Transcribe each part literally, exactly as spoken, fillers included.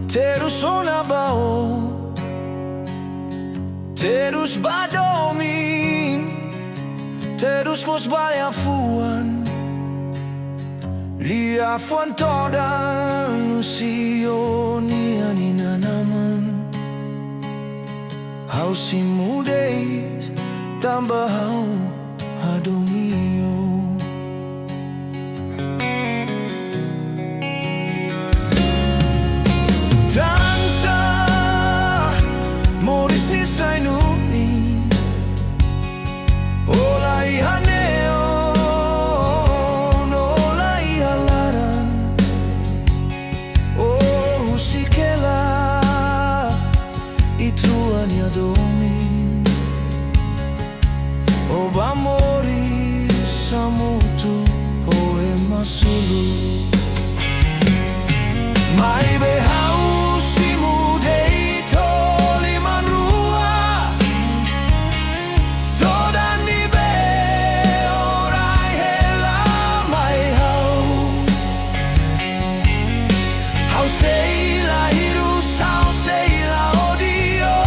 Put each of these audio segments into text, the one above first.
Terus ona ba ó, terus ba domin, terus mós ba liafuan. Liafuan todan husi ó-nian inan-aman. Ha'u simu de'it tanba ha'u hadomi ó. Tansá moris nia sai nune'e, ó la iha neon, ó la iha laran, ó husik hela ita rua nia domin. Ó ba moris hamutuk ho ema seluk. Maibé ha'u simu de'it ó liman rua. Todan ne'ebé ó rai hela mai ha'u. Ha'u sei la hirus, ha'u sei la odi ó.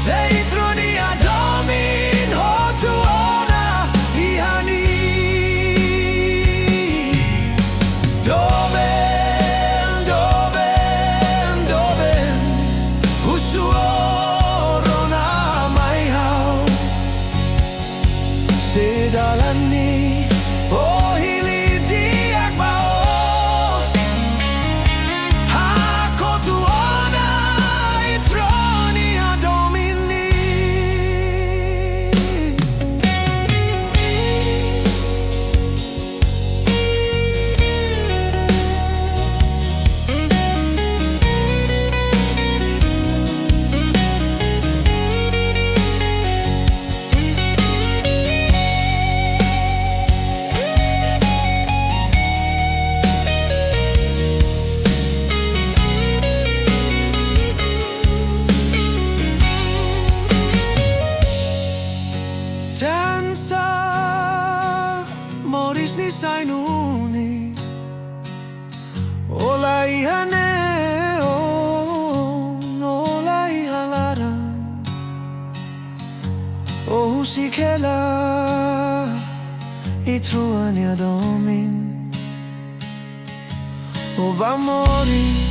Se ita rua nia domin hotu ona iha ne'e. Doben, doben, doben, husu ó rona mai ha'u. Se dalan ne'e ó hili di'ak ba ó. Hakotu ona ita rua nia domin ne'e. Tansá moris nia sai nune'e, ó la iha neon, ó la iha laran, ó husik hela ita rua nia domin. Ó ba moris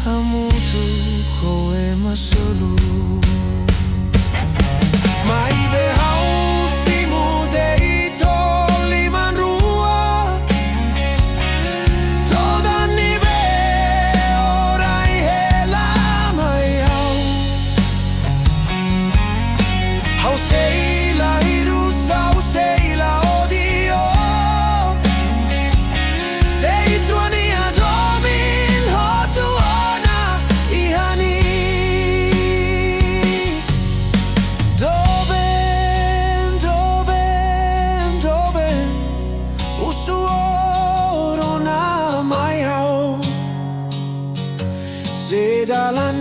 hamutuk ho ema seluk. Maibé ha'u simu de'it ó liman rua. Todan ne'ebé ó rai hela mai ha'u. Ha'u sei la hirus, ha'u sei la odi ó. Se ita rua nia domin hotu ona iha ne'e. Doben, doben, doben, husu ó rona mai ha'u. Se dalan